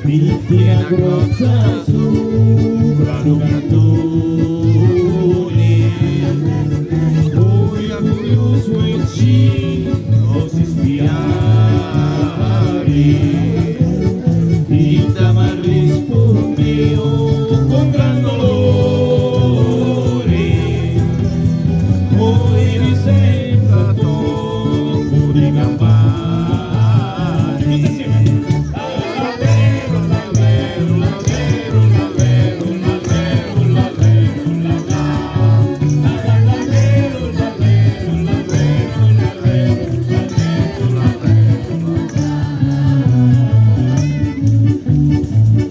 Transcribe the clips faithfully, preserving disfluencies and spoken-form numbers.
Mitti a crozza supra lu cantuni, poi a curiosu e ci cosi spiari. Idda m'arrispunniu con gran dolori, moiri senza toccu di campari. Tutti insieme.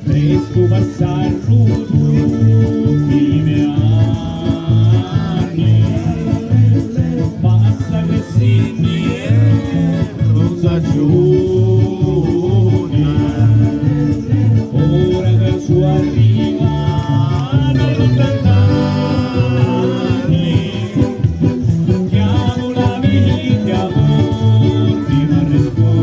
Prestu passaru tutti li me anni, passa crissinni e non s'aggiunge. Ora ca su arriva a l'ottant'anni, chiamu l'amichi a morti m'arrispunni.